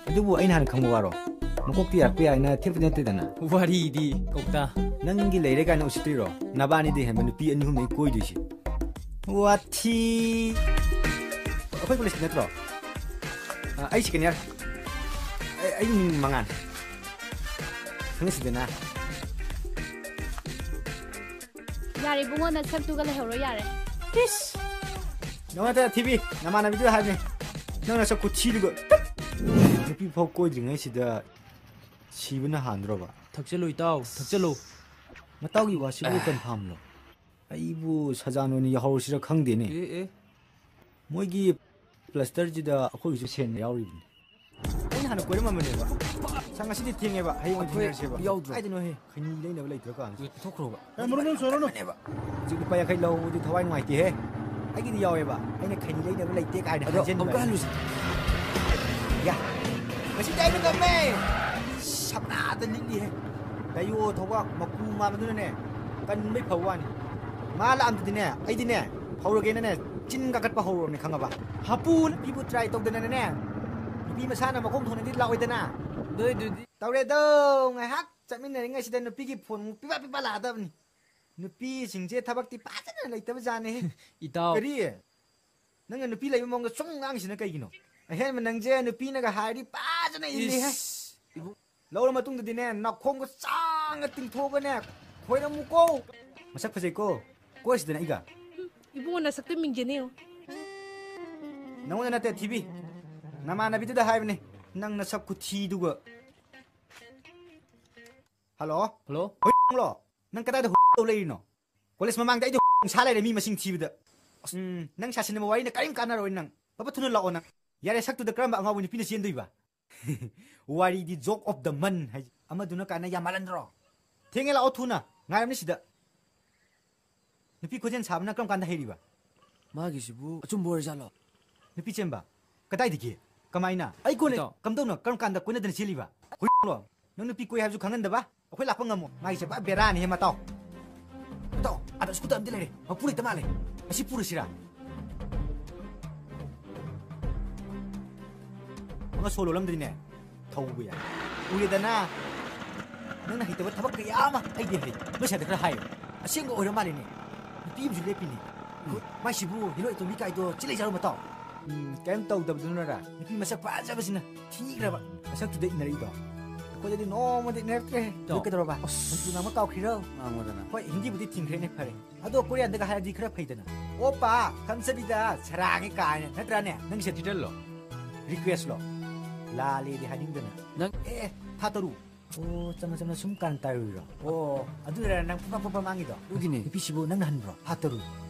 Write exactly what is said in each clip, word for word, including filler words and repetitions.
ꯑꯗꯨꯕꯨ ꯑꯩꯅ ꯍꯥꯟꯅ ꯈꯪꯕ ꯋꯥꯔꯣ? ꯃꯀꯣꯛꯇꯤ ꯌꯥꯔꯛꯄ ꯌꯥꯏꯅ ꯊꯦꯞꯄꯗꯤ ꯅꯠꯇꯦꯗꯅ꯫ ꯋꯥꯔꯤꯗꯤ ꯀꯧꯇꯥ꯫ ꯅꯪꯒꯤ ꯂꯩꯔꯦ ꯀꯥꯏꯅ ꯎꯁꯤꯠꯇꯣꯏꯔꯣ? ꯅꯕꯥꯅꯤꯗꯤ ꯍꯦꯟꯕ ꯅꯨꯄꯤ ꯑꯅꯤ ꯑꯍꯨꯝꯅ ꯑꯩ ꯀꯣꯏꯗꯣꯏꯁꯦ꯫ ꯋꯥꯊꯤ꯫ ꯑꯩꯈꯣꯏ ꯀꯣꯂꯦꯖꯀꯤ ꯅꯠꯇ꯭ꯔꯣ? ꯑ, ꯑꯩ ꯁꯦꯀꯦꯟ ꯏꯌꯥꯔ꯫ ꯑꯩ, ꯑꯩ ꯃꯤꯡ ꯃꯉꯥꯟ꯫ ꯈꯪꯅꯁꯤꯗꯅ꯫ ꯌꯥꯔꯦ ꯏꯕꯨꯡꯉꯣ, ꯅꯁꯛꯇꯨꯒ ꯂꯩꯍꯧꯔꯣ ꯌꯥꯔꯦ꯫ ꯏꯁ! ꯅꯉꯣꯟꯗ ꯊꯤꯕꯤ, ꯅꯃꯥꯟꯅꯕꯤꯗꯨꯗ ꯍꯥꯏꯕꯅꯦ꯫ ꯅꯪ ꯅꯁꯛ ꯈꯨꯊꯤꯗꯨꯒ꯫ ꯅꯨꯄꯤ ꯐꯥꯎ ꯀꯣꯏꯗ꯭ꯔꯤꯉꯩꯁꯤꯗ ꯁꯤꯕꯅ ꯍꯥꯟꯗ꯭ꯔꯣꯕ? ꯊꯛꯆꯜꯂꯨ ꯏꯇꯥꯎ, ꯊꯛꯆꯜꯂꯨ꯫ ꯃꯇꯥꯎꯒꯤ ꯋꯥꯁꯤꯕꯨ ꯀꯟꯐꯥꯝꯂꯣ? ꯑꯩꯕꯨ ꯁꯖꯥꯟ ꯑꯣꯏꯅ ꯌꯥꯍꯧꯔꯁꯤꯔ ꯈꯪꯗꯦꯅꯦ꯫ ꯑꯦ, ꯑꯦ꯫ ꯃꯣꯏꯒꯤ ꯄ꯭ꯂꯁꯇꯔꯁꯤꯗ ꯑꯩꯈꯣꯏꯒꯤꯁꯨ ꯁꯦꯟ ꯌꯥꯎꯔꯤꯕꯅꯤ꯫ ꯑꯩꯅ ꯍꯥꯟꯅ ꯀꯣꯏꯔꯝꯃꯕꯅꯦꯕ꯫ ꯁꯥ, ꯉꯁꯤꯗꯤ ꯊꯦꯡꯉꯦꯕ, ꯍꯌꯦꯡ ꯑꯣꯏꯅ ꯑꯩꯈꯣꯏ ꯊꯦꯡꯅꯔꯁꯦꯕ꯫ ꯌꯥꯎꯗ꯭ꯔꯣ? ꯀꯥꯏꯗꯅꯣꯍꯦ? ꯈꯩꯅꯤ ꯂꯩꯅꯕ ꯂꯩꯇ꯭ꯔꯀꯥꯟꯁꯤꯗ꯫ ꯊꯣꯛꯈ꯭ꯔꯣꯕ꯫ ꯑꯦ, ꯃꯔꯨꯞ, ꯃꯔꯨꯞ, ꯁꯣꯏꯔꯅꯨ꯫ ꯀꯟꯕꯅꯦꯕ꯫ ꯍꯧꯖꯤꯛ ꯂꯨꯄꯥ ꯌꯥꯡꯈꯩ ꯂꯧꯍꯧꯕꯗꯤ ꯊꯋꯥꯏ ꯅꯨꯡꯉꯥꯏꯇꯦꯍꯦ꯫ ꯑꯩꯒꯤꯗꯤ ꯌꯥꯎꯋꯦꯕ꯫ ꯑꯩꯅ ꯈꯩꯅꯤ ꯂꯩꯅꯕ ꯂꯩꯇꯦ ꯀꯥꯏꯅ ꯑꯗꯣ ꯍꯥꯏꯖꯟꯕ ꯑꯃꯨꯛꯀ ꯑꯩꯅ꯫ ꯍꯜꯂꯨꯁꯤ꯫ ꯌꯥ꯫ ꯉꯁꯤꯗꯤ ꯑꯩꯅ ꯉꯝꯃꯦ꯫ ꯁꯞꯅꯥꯗ ꯅꯤꯛꯂꯤꯍꯦ꯫ ꯗꯥꯏꯌꯣ ꯊꯧꯕ ꯃꯀꯨ ꯃꯥꯟꯕꯗꯨꯅꯅꯦ, ꯀꯟꯕꯩ ꯐꯕ ꯋꯥꯅꯤ꯫ ꯃꯥ ꯂꯥꯛꯑꯝꯗꯗꯤꯅꯦ, ꯑꯩꯗꯤꯅꯦ, ꯍꯧꯔꯒꯦꯅꯅꯦ, ꯆꯤꯟ ꯀꯥꯈꯠꯄ ꯍꯧꯔꯕꯅꯦ, ꯈꯪꯉꯕ? ꯍꯥꯄꯨ ꯅꯨꯄꯤꯕꯨ try ꯇꯧꯗꯅꯅꯦ, ꯅꯨꯄꯤ ꯃꯁꯥꯅ ꯃꯈꯣꯡ ꯊꯣꯡꯅꯗꯤ ꯂꯥꯛꯑꯣꯏꯗꯅ꯫ ꯑꯗꯨꯏꯗꯨꯗꯤ꯫ ꯇꯧꯔꯦꯗꯣ, ꯉꯥꯏꯍꯥꯛ ꯆꯠꯃꯤꯟꯅꯔꯤꯉꯩꯁꯤꯗ ꯅꯨꯄꯤꯒꯤ ꯐꯣꯟ ꯑꯃꯨꯛ ꯄꯤꯕꯥ ꯄꯤꯕꯥ ꯂꯥꯛꯑꯗꯕꯅꯤ꯫ ꯅꯨꯄꯤꯁꯤꯡꯁꯦ ꯊꯕꯛꯇꯤ ꯐꯖꯅ ꯂꯩꯇꯕ ꯖꯥꯠꯅꯦꯍꯦ꯫ ꯏꯇꯥꯎ꯫ ꯀꯔꯤ? ꯅꯪꯅ ꯅꯨꯄꯤ ꯂꯩꯕ ꯃꯑꯣꯡꯗ ꯁꯨꯝ ꯉꯥꯡꯉꯤꯁꯤꯅ ꯀꯩꯒꯤꯅꯣ? ꯑꯍꯦꯟꯕ ꯅꯪꯁꯦ ꯅꯨꯄꯤꯅꯒ ꯍꯥꯏꯔꯗꯤ ꯐꯖꯅ ꯏꯜꯂꯤꯍꯦ꯫ ꯏꯁ, ꯏꯕꯨꯡ- ꯂꯧꯔ ꯃꯇꯨꯡꯗꯗꯤꯅꯦ, ꯅꯥꯈꯣꯡꯒ ꯆꯥꯡꯅ ꯇꯤꯡꯊꯣꯛꯑꯒꯅꯦ, ꯈꯣꯏꯔꯝꯃꯨꯀꯣ꯫ ꯃꯁꯛ ꯐꯖꯩꯀꯣ? ꯀꯣꯏꯁꯤꯗꯅ ꯑꯩꯒ꯫ ꯏꯕꯨꯡꯉꯣ, ꯅꯁꯛꯇ ꯃꯤꯡꯖꯦꯟ ꯌꯦꯡꯉꯨ꯫ ꯅꯉꯣꯟꯗ ꯅꯠꯇꯦ, ꯊꯤꯕꯤ꯫ ꯅꯃꯥꯟꯅꯕꯤꯗꯨꯗ ꯍꯥꯏꯕꯅꯦ, ꯅꯪ ꯅꯁꯛ ꯈꯨꯊꯤꯗꯨꯒ꯫ ꯍꯜꯂꯣ? ꯍꯜꯂꯣ? ꯍꯨꯏꯂꯣ? ꯅꯪ ꯀꯗꯥꯏꯗ ꯍꯨꯏꯂꯣ ꯂꯩꯔꯤꯅꯣ? ꯀꯣꯂꯦꯖ ꯃꯃꯥꯡꯗ ꯑꯩꯗꯤ ꯁꯥ ꯂꯩꯔꯦ, ꯃꯤ ꯃꯁꯤꯡ ꯊꯤꯕꯗ꯫ ꯑꯁ, ꯎꯝ, ꯅꯪ ꯁꯥꯁꯤꯟꯅꯕ ꯋꯥꯔꯤꯅ ꯀꯔꯤꯝ ꯀꯥꯟꯅꯔꯣꯏ ꯅꯪ꯫ ꯐꯠ ꯐꯠ ꯊꯨꯅ ꯂꯥꯛꯑꯣ ꯅꯪ꯫ ꯌꯥꯔꯦ, ꯁꯛꯇꯨꯗ ꯀꯔꯝꯕ ꯑꯉꯥꯎꯕ ꯅꯨꯄꯤꯅ ꯆꯦꯟꯗꯣꯏꯕ? ꯋꯥꯔꯤꯗꯤ joke of the month ꯍꯥꯏꯁꯦ꯫ ꯑꯃꯗꯨꯅ ꯀꯥꯏꯅ ꯌꯥꯝ ꯃꯥꯜꯍꯟꯗ꯭ꯔꯣ? ꯊꯦꯡꯉꯦ, ꯂꯥꯛꯑꯣ ꯊꯨꯅ꯫ ꯉꯥꯏꯔꯝꯅꯤ ꯁꯤꯗ꯫ ꯅꯨꯄꯤ ꯈꯣꯟꯖꯦꯜ ꯁꯥꯕꯅ ꯀꯔꯝ ꯀꯥꯟꯗ ꯍꯩꯔꯤꯕ? ꯃꯥꯒꯤꯁꯤꯕꯨ ꯑꯆꯨꯝꯕ ꯑꯣꯏꯔꯖꯥꯠꯂꯣ? ꯅꯨꯄꯤ ꯆꯦꯟꯕ? ꯀꯗꯥꯏꯗꯒꯤ? ꯀꯃꯥꯏꯅ? ꯑꯩ ꯀꯣꯟꯅ ꯏꯇꯥꯎ꯫ ꯀꯝꯗꯧꯅ? ꯀꯔꯝ ꯀꯥꯟꯗ ꯀꯣꯏꯅꯗꯅ ꯆꯦꯜꯂꯤꯕ? ꯍꯨꯏꯂꯣ? ꯅꯪ ꯅꯨꯄꯤ ꯀꯣꯏ ꯍꯥꯏꯕꯁꯨ ꯈꯪꯍꯟꯗꯕ? ꯑꯩꯈꯣꯏ ꯂꯥꯛꯄ ꯉꯝꯃꯣ꯫ ꯃꯥꯒꯤꯁꯦ ꯄꯨꯔꯥ ꯕꯦꯔꯥꯅꯤꯍꯦ, ꯃꯇꯥꯎ꯫ ꯃꯇꯥꯎ, ꯑꯗ scooter ꯑꯃꯗꯤ ꯂꯩꯔꯦ꯫ ꯃꯄꯨ ꯂꯩꯇ ꯃꯥꯜꯂꯦ꯫ ꯑꯁꯤ ꯄꯨꯔꯁꯤꯔꯥ? ꯃꯉꯥ ꯁꯣ ꯂꯣꯜꯂꯝꯗ꯭ꯔꯤꯅꯦ꯫ ꯊꯧꯕ ꯌꯥꯏ꯫ ꯎꯔꯦꯗꯅ? ꯅꯪꯅ ꯍꯩꯇꯕ ꯊꯕꯛ ꯀꯌꯥ ꯑꯃ ꯑꯩꯗꯤ ꯍꯩ꯫ ꯅꯣꯏ ꯁꯥꯏꯗ ꯈꯔ ꯍꯥꯏꯌꯨ꯫ ꯑꯁꯦꯡꯕ ꯑꯣꯏꯔ ꯃꯥꯜꯂꯦꯅꯦ꯫ ꯅꯨꯄꯤ ꯑꯃꯁꯨ ꯂꯦꯞꯄꯤꯅꯦ꯫ ꯎꯝ꯫ ꯃꯥꯏꯁꯤꯕꯨ ꯍꯤꯔꯣ ꯑꯇꯣꯝꯕꯤ ꯀꯥꯏꯗꯣ ꯆꯤ ꯂꯩꯖꯥꯠꯂꯣ ꯃꯇꯥꯎ? ꯎꯝ, ꯀꯩꯝ ꯇꯧꯗꯕꯗꯨꯅꯔ? ꯅꯨꯄꯤ ꯃꯁꯛ ꯐꯖꯕꯁꯤꯅ ꯊꯤꯈ꯭ꯔꯕ꯫ ꯃꯁꯛꯇꯨꯗ ꯏꯟꯅꯔꯛꯏꯗꯣ꯫ ꯑꯩꯈꯣꯏꯗꯗꯤ ꯅꯣꯡꯃꯗꯤ ꯏꯟꯅꯔꯛꯇ꯭ꯔꯦ꯫ ꯏꯇꯥꯎ꯫ ꯑꯗꯨ ꯀꯩꯗꯧꯔꯕ? ꯑꯁ꯫ ꯃꯅꯤꯄꯨꯔ ꯉꯥꯡꯕ ꯀꯥꯎꯈ꯭ꯔꯤꯔꯣ? ꯉꯥꯡꯉꯣꯗꯅ꯫ ꯍꯣꯏ, ꯍꯤꯟꯗꯤꯕꯨꯗꯤ ꯊꯤꯡꯈ꯭ꯔꯦꯅꯦ, ꯐꯔꯦ꯫ ꯑꯗꯣ ꯀꯣꯔꯤꯌꯥꯟꯗꯒ ꯍꯥꯏꯔꯗꯤ ꯈꯔ ꯐꯩꯗꯅ꯫ "ꯑꯣꯄꯥ, ꯈꯝꯁꯕꯤꯗ ꯁꯔꯥꯒꯤ" ꯀꯥꯏꯅ, ꯅꯠꯇ꯭ꯔꯅꯦ? ꯅꯪꯒꯤꯁꯦ ꯇꯤꯇꯜꯂꯣ? ꯔꯤꯀ꯭ꯋꯦꯁꯂꯣ? ꯂꯥꯜꯂꯦꯗꯤ ꯍꯥꯏꯅꯤꯡꯗꯅ꯫ ꯅꯪ ꯑꯦ, ꯑꯦ, ꯊꯥ ꯇꯔꯨꯛ꯫ ꯑꯣ, ꯆꯝꯅ ꯆꯝꯅ ꯁꯨꯝ ꯀꯥꯟ ꯇꯥꯔꯨꯔꯤꯔꯣ? ꯑꯣ, ꯑꯗꯨꯅꯔ ꯅꯪ ꯄꯨꯄꯥ ꯄꯨꯄꯥ ꯉꯥꯡꯉꯤꯗꯣ? ꯑꯗꯨꯒꯤꯅꯦ꯫ ꯅꯨꯄꯤꯁꯤꯕꯨ ꯅꯪꯅ ꯍꯟꯕ꯭ꯔꯣ? ꯊꯥ ꯇꯔꯨꯛ꯫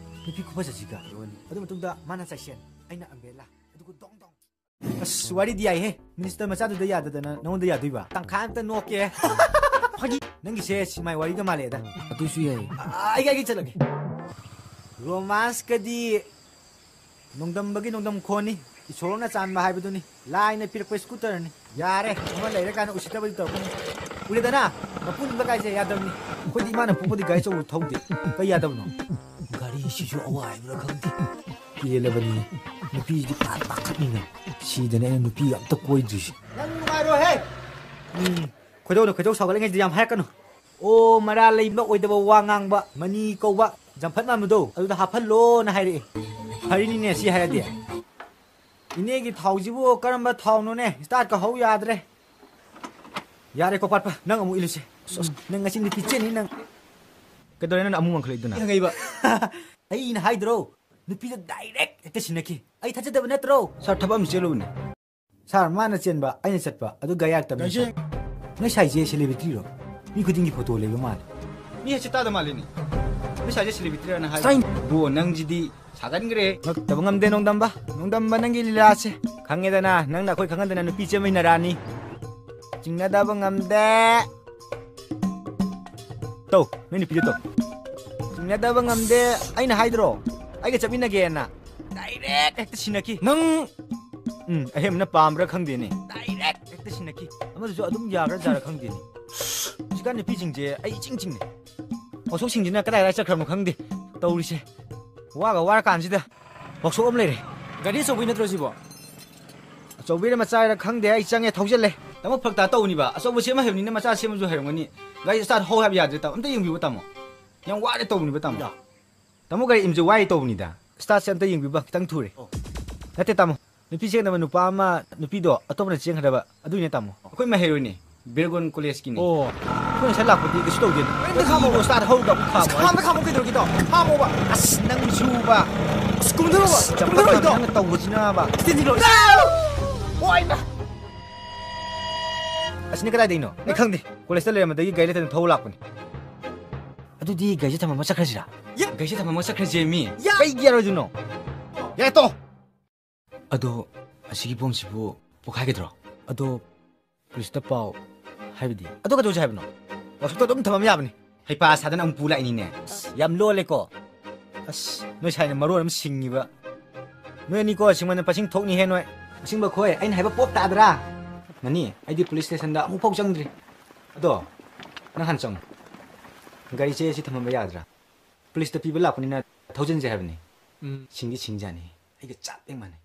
ꯅꯨꯄꯤ ꯈꯨꯐꯖꯁꯤꯒ꯫ ꯑꯗꯨꯅꯤ꯫ ꯑꯗꯨ ꯃꯇꯨꯡꯗ ꯃꯥꯅ ꯆꯥꯏꯁꯦꯟ, ꯑꯩꯅ ꯑꯝꯕ꯭ꯔꯦꯂꯥ꯫ ꯑꯗꯨꯒ ꯗꯣꯡ ꯗꯣꯡ꯫ ꯑꯁ, ꯋꯥꯔꯤꯗꯤ ꯌꯥꯏꯍꯦ꯫ ꯃꯤꯅꯤꯁꯇꯔ ꯃꯆꯥꯗꯨꯗ ꯌꯥꯗꯗꯅ ꯅꯉꯣꯟꯗ ꯌꯥꯗꯣꯏꯕ? ꯇꯪꯈꯥꯏ ꯑꯝꯇ ꯅꯣꯛꯀꯦ꯫ ꯐꯥꯒꯤ꯫ ꯅꯪꯒꯤꯁꯦ ꯁꯤꯃꯥꯏ ꯋꯥꯔꯤꯒ ꯃꯥꯜꯂꯦꯗ꯫ ꯑꯗꯨꯁꯨ ꯌꯥꯏ꯫ ꯑ, ꯑꯩ, ꯑꯩ ꯆꯠꯂꯒꯦ꯫ ꯔꯣꯃꯥꯟꯁꯀꯗꯤ ꯅꯣꯡꯗꯝꯕꯒꯤ ꯅꯣꯡꯗꯝ ꯈꯣꯟꯅꯤ꯫ ꯏꯁꯣꯔꯅ ꯆꯥꯟꯕ ꯍꯥꯏꯕꯗꯨꯅꯤ꯫ ꯂꯥꯏꯅ ꯄꯤꯔꯛꯄ ꯁ꯭ꯀꯨꯇꯔꯅꯤ꯫ ꯌꯥꯔꯦ, ꯑꯃ ꯂꯩꯔꯀꯥꯟꯗ ꯎꯁꯤꯠꯇꯕꯗꯤ ꯇꯧꯔꯛꯀꯅꯨ꯫ ꯎꯔꯦꯗꯅ? ꯃꯄꯨ ꯅꯤꯡꯕ ꯀꯥꯏꯁꯦ ꯌꯥꯗꯕꯅꯤ꯫ ꯑꯩꯈꯣꯏꯗꯤ ꯏꯃꯥꯅ ꯄꯣꯛꯄꯗꯤ ꯒꯥꯔꯤ ꯑꯆꯧꯕ ꯊꯧꯗꯦ꯫ ꯀꯩ ꯌꯥꯗꯕꯅꯣ? ꯒꯥꯔꯤꯁꯤꯁꯨ ꯑꯋꯥꯏꯕ꯭ꯔꯥ ꯈꯪꯗꯦ꯫ ꯄꯦꯜꯂꯕꯅꯤ꯫ ꯅꯨꯄꯤꯁꯤꯗꯤ ꯐꯖꯅ ꯄꯥꯈꯠꯅꯤꯡꯉꯦ꯫ ꯁꯤꯗꯅꯦ ꯑꯩꯅ ꯅꯨꯄꯤꯒ ꯑꯝꯇ ꯀꯣꯏꯗ꯭ꯔꯤꯁꯦ꯫ ꯅꯪ ꯅꯨꯡꯉꯥꯏꯔꯣꯏꯍꯦ꯫ ꯎꯝ, ꯈꯣꯏꯗꯧꯅ ꯈꯣꯏꯗꯧ ꯁꯥꯎꯒꯠꯂꯤꯉꯩꯁꯤꯗ ꯌꯥꯝ ꯍꯥꯏꯔꯛꯀꯅꯨ꯫ ꯑꯣ, ꯃꯔꯥ ꯂꯩꯕ ꯑꯣꯏꯗꯕ ꯋꯥ ꯉꯥꯡꯕ, ꯃꯅꯤ ꯀꯧꯕ, ꯖꯝꯐꯠ ꯃꯥꯟꯕꯗꯣ, ꯑꯗꯨꯗ ꯍꯥꯞꯍꯜꯂꯣꯅ ꯍꯥꯏꯔꯛꯑꯦ꯫ ꯐꯔꯤꯅꯤꯅꯦ ꯁꯤ ꯍꯥꯏꯔꯗꯤ꯫ ꯏꯅꯦꯒꯤ ꯊꯥꯎꯁꯤꯕꯨ ꯀꯔꯝꯕ ꯊꯥꯎꯅꯣꯅꯦ? ꯁ꯭ꯇꯥꯔꯠꯀ ꯍꯧ ꯌꯥꯗ꯭ꯔꯦ꯫ ꯌꯥꯔꯦ, ꯀꯣꯄꯥꯠꯄ, ꯅꯪ ꯑꯃꯨꯛ ꯏꯜꯂꯨꯁꯦ꯫ ꯑꯁ, ꯑꯁ, ꯅꯪ ꯉꯁꯤꯗꯤ ꯄꯤꯠꯆꯦꯅꯤ ꯅꯪ꯫ ꯀꯩꯗꯧꯔꯦ ꯅꯪꯅ ꯑꯃꯨꯛ ꯉꯥꯡꯈꯠꯂꯛꯏꯗꯨꯅ? ꯍꯪꯉꯛꯏꯕ꯫ ꯑꯩꯅ ꯍꯥꯏꯗ꯭ꯔꯣ, ꯅꯨꯄꯤꯗ ꯗꯥꯏꯔꯦꯛ ꯍꯦꯛꯇ ꯁꯤꯟꯅꯈꯤ꯫ ꯑꯩ ꯊꯥꯖꯗꯕ ꯅꯠꯇ꯭ꯔꯣ? ꯁꯥꯔ, ꯊꯕꯛ ꯑꯃ ꯆꯦꯜꯂꯨꯕꯅꯦ꯫ ꯁꯥꯔ, ꯃꯥꯅ ꯆꯦꯟꯕ, ꯑꯩꯅ ꯆꯠꯄ, ꯑꯗꯨ ꯒꯥꯔꯤ ꯌꯥꯔꯛꯇꯕꯅꯤ, ꯁꯥꯔ꯫ ꯅꯣꯏ ꯁꯥꯏꯁꯦ ꯁꯦꯂꯦꯕ꯭ꯔꯤꯇꯤꯔꯣ? ꯃꯤ ꯈꯨꯗꯤꯡꯒꯤ ꯐꯣꯇꯣ ꯂꯩꯕ ꯃꯥꯜꯂꯦ꯫ ꯃꯤ ꯍꯥꯏꯁꯦ ꯇꯥꯗ ꯃꯥꯜꯂꯦꯅꯦ꯫ ꯅꯣꯏ ꯁꯥꯏꯁꯦ ꯁꯦꯂꯦꯕ꯭ꯔꯤꯇꯤꯔꯅ ꯍꯥꯏ꯫ ꯁꯥꯏ꯫ ꯕ꯭ꯔꯣ, ꯅꯪꯁꯤꯗꯤ ꯁꯥꯒꯟꯈ꯭ꯔꯦ꯫ ꯉꯛꯇꯕ ꯉꯝꯗꯦ, ꯅꯣꯡꯗꯝꯕ꯫ ꯅꯣꯡꯗꯝꯕ, ꯅꯪꯒꯤ ꯂꯤꯂꯥꯁꯦ꯫ ꯈꯪꯉꯦꯗꯅ, ꯅꯪꯅ ꯑꯩꯈꯣꯏ ꯈꯪꯍꯟꯗꯅ ꯅꯨꯄꯤ ꯆꯦꯟꯕꯩ ꯅꯔꯥꯅꯤ꯫ ꯆꯤꯡꯅꯗꯕ ꯉꯝꯗꯦ꯫ ꯇꯧ, ꯅꯣꯏ ꯅꯨꯄꯤꯗꯣ ꯇꯧ꯫ ꯆꯤꯡꯅꯗꯕ ꯉꯝꯗꯦ꯫ ꯑꯩꯅ ꯍꯥꯏꯗ꯭ꯔꯣ? ꯑꯩꯒ ꯆꯠꯃꯤꯟꯅꯒꯦꯅ꯫ ꯗꯥꯏꯔꯦꯛ ꯍꯦꯛꯇ ꯁꯤꯟꯅꯈꯤ꯫ ꯅꯪ ꯎꯝ, ꯑꯍꯦꯝꯅ ꯄꯥꯝꯕ꯭ꯔꯥ ꯈꯪꯗꯦꯅꯦ꯫ ꯗꯥꯏꯔꯦꯛ ꯍꯦꯛꯇ ꯁꯤꯟꯅꯈꯤ꯫ ꯑꯃꯗꯨꯁꯨ ꯑꯗꯨꯝ ꯌꯥꯒ꯭ꯔꯥ ꯖꯥꯔꯥ ꯈꯪꯗꯦꯅꯦ꯫ ꯍꯧꯖꯤꯛꯀꯥꯟ ꯅꯨꯄꯤꯁꯤꯡꯁꯦ ꯑꯩ ꯏꯆꯤꯡ ꯆꯤꯡꯅꯩ꯫ ꯄꯣꯠꯊꯣꯛꯁꯤꯡꯁꯤꯅ ꯀꯗꯥꯏ ꯀꯗꯥꯏ ꯆꯠꯈ꯭ꯔꯕꯅꯣ ꯈꯪꯗꯦ ꯇꯧꯔꯤꯁꯦ꯫ ꯋꯥꯒ ꯋꯥꯔꯀꯥꯟꯁꯤꯗ꯫ ꯋꯥꯛꯁꯣꯞ ꯑꯃ ꯂꯩꯔꯦ꯫ ꯒꯥꯔꯤ ꯑꯆꯧꯕꯒꯤ ꯅꯠꯇ꯭ꯔꯣ ꯁꯤꯕꯣ? ꯑꯆꯧꯕꯤꯔ ꯃꯆꯥꯔ ꯈꯪꯗꯦ, ꯑꯩ ꯆꯪꯉꯦ, ꯊꯧꯖꯤꯜꯂꯦ꯫ ꯇꯥꯃꯣ, ꯐꯔꯛ ꯇꯥ ꯇꯧꯕꯅꯤꯕ, ꯑꯆꯧꯕ ꯁꯦꯝꯕ ꯍꯩꯕꯅꯤꯅ ꯃꯆꯥ ꯁꯦꯝꯕꯁꯨ ꯍꯩꯔꯝꯒꯅꯤ꯫ ꯒꯥꯔꯤ start ꯍꯧ ꯍꯥꯏꯕ ꯌꯥꯗ꯭ꯔꯦ ꯇꯥꯃꯣ, ꯑꯝꯇ ꯌꯦꯡꯕꯤꯌꯨ ꯇꯥꯃꯣ꯫ ꯌꯥꯝ ꯋꯥꯔꯦ ꯇꯧꯕꯅꯤꯕ ꯇꯥꯃꯣ꯫ ꯌꯥ꯫ ꯇꯥꯃꯣ, ꯒꯥꯔꯤ engine ꯁꯦ ꯋꯥꯏ ꯇꯧꯕꯅꯤꯗ꯫ Start ꯁꯦ ꯑꯝꯇ ꯌꯦꯡꯕꯤꯕ, ꯈꯤꯇꯪ ꯊꯨꯔꯦ꯫ ꯑꯣ꯫ ꯅꯠꯇꯦ ꯇꯥꯃꯣ, ꯅꯨꯄꯤ ꯆꯦꯟꯅꯕ ꯅꯨꯄꯥ ꯑꯃ, ꯅꯨꯄꯤꯗꯣ ꯑꯇꯣꯞꯄꯅ ꯆꯦꯟꯈ꯭ꯔꯕ, ꯑꯗꯨꯏꯅꯦ ꯇꯥꯃꯣ꯫ ꯑꯩꯈꯣꯏ ꯃꯍꯩꯔꯣꯏꯅꯦ, ꯕꯦꯜꯒꯣꯟ ꯀꯣꯂꯦꯖꯀꯤꯅꯦ꯫ ꯑꯣ꯫ ꯑꯩꯈꯣꯏ ꯉꯁꯥꯏ ꯂꯥꯛꯄꯗꯤ ꯀꯩꯁꯨ ꯇꯧꯗꯦꯅ꯫ ꯀꯩꯝꯇ ꯈꯥꯝꯃꯣ꯫ ꯒꯥꯔꯤꯗꯣ start ꯍꯧꯗꯕ ꯈꯥꯝꯃꯣ꯫ ꯈꯥꯝꯕ ꯈꯥꯝꯃꯣ ꯀꯩꯗꯧꯔꯒꯦ ꯇꯥꯃꯣ? ꯈꯥꯝꯃꯣꯕ꯫ ꯑꯁ, ꯅꯪꯁꯨꯕ꯫ ꯑꯁ, ꯀꯨꯝꯊꯔꯣꯕ, ꯆꯝꯄꯜ ꯀꯨꯝꯊꯔꯣ ꯈꯥꯝꯃꯣ, ꯏꯇꯥꯎ꯫ ꯅꯪꯅ ꯇꯧꯕꯁꯤꯅꯕ꯫ ꯁ꯭ꯇꯦꯟꯗꯤ ꯂꯣꯏ꯫ ꯑꯣꯏꯃ꯫ ꯑꯁꯤꯅ ꯀꯗꯥꯏꯗꯩꯅꯣ? ꯑꯩ ꯈꯪꯗꯦ꯫ ꯀꯣꯂꯦꯖꯇ ꯂꯩꯔꯝꯕꯗꯒꯤ ꯒꯥꯔꯤ ꯂꯩꯇꯅ ꯊꯧꯕ ꯂꯥꯛꯄꯅꯤ꯫ ꯑꯗꯨꯗꯤ ꯒꯥꯔꯤꯁꯦ ꯊꯝꯃꯝꯃ ꯆꯠꯈ꯭ꯔꯁꯤꯔꯥ? ꯌꯦ! ꯒꯥꯔꯤꯁꯦ ꯊꯝꯃꯝꯃ ꯆꯠꯈ꯭ꯔꯁꯦ ꯃꯤ꯫ ꯌꯥ! ꯀꯩꯒꯤ ꯌꯥꯔꯣꯏꯗꯣꯏꯅꯣ? ꯌꯥꯔꯦ, ꯇꯣꯛꯑꯣ꯫ ꯑꯗꯣ ꯑꯁꯤꯒꯤ ꯕꯣꯝꯁꯤꯕꯨ ꯄꯣꯈꯥꯏꯒꯗ꯭ꯔꯣ? ꯑꯗꯣ ꯄꯨꯂꯤꯁꯇ ꯄꯥꯎ ꯍꯥꯏꯕꯗꯤ? ꯑꯗꯣ ꯀꯩꯗꯧꯁꯦ ꯍꯥꯏꯕꯅꯣ? ꯋꯥꯛꯁꯣꯞꯇ ꯑꯗꯨꯝ ꯊꯝꯃꯝ ꯌꯥꯕꯅꯤ꯫ ꯍꯩꯄꯥ ꯁꯥꯗꯅ ꯑꯃꯨꯛ ꯄꯨ ꯂꯥꯛꯏꯅꯤꯅꯦ꯫ ꯑꯁ, ꯌꯥꯝ ꯂꯣꯜꯂꯦꯀꯣ꯫ ꯑꯁ, ꯅꯣꯏ ꯁꯥꯏꯅ ꯃꯔꯣꯟ ꯑꯃ ꯁꯤꯡꯉꯤꯕ꯫ ꯅꯣꯏ ꯑꯅꯤꯀꯣ, ꯁꯤꯡꯃꯟꯗꯅ ꯄꯁꯤꯡ ꯊꯣꯛꯅꯤꯍꯦ ꯅꯣꯏ꯫ ꯑꯁꯤꯡꯕ ꯈꯣꯏ, ꯑꯩꯅ ꯍꯥꯏꯕ ꯄꯣꯞ ꯇꯥꯗ꯭ꯔꯥ? ꯃꯅꯤ, ꯑꯩꯗꯤ ꯄꯨꯂꯤꯁ ꯁ꯭ꯇꯦꯁꯟꯗ ꯑꯃꯨꯛ ꯐꯥꯎ ꯆꯪꯗ꯭ꯔꯤ꯫ ꯑꯗꯣ, ꯅꯪ ꯍꯥꯟꯅ ꯆꯪꯉꯨ꯫ ꯒꯥꯔꯤꯁꯦ ꯁꯤ ꯊꯝꯃꯝꯕ ꯌꯥꯒꯗ꯭ꯔꯥ? ꯄꯨꯂꯤꯁꯇ ꯄꯤꯕ ꯂꯥꯛꯄꯅꯤꯅ ꯊꯧꯖꯤꯟꯁꯦ ꯍꯥꯏꯕꯅꯤ꯫ ꯎꯝ꯫ ꯁꯤꯡꯗꯤ ꯁꯤꯡꯖꯥꯅꯤ꯫ ꯑꯩꯒ ꯆꯞ ꯍꯦꯛ ꯃꯥꯟꯅꯩ꯫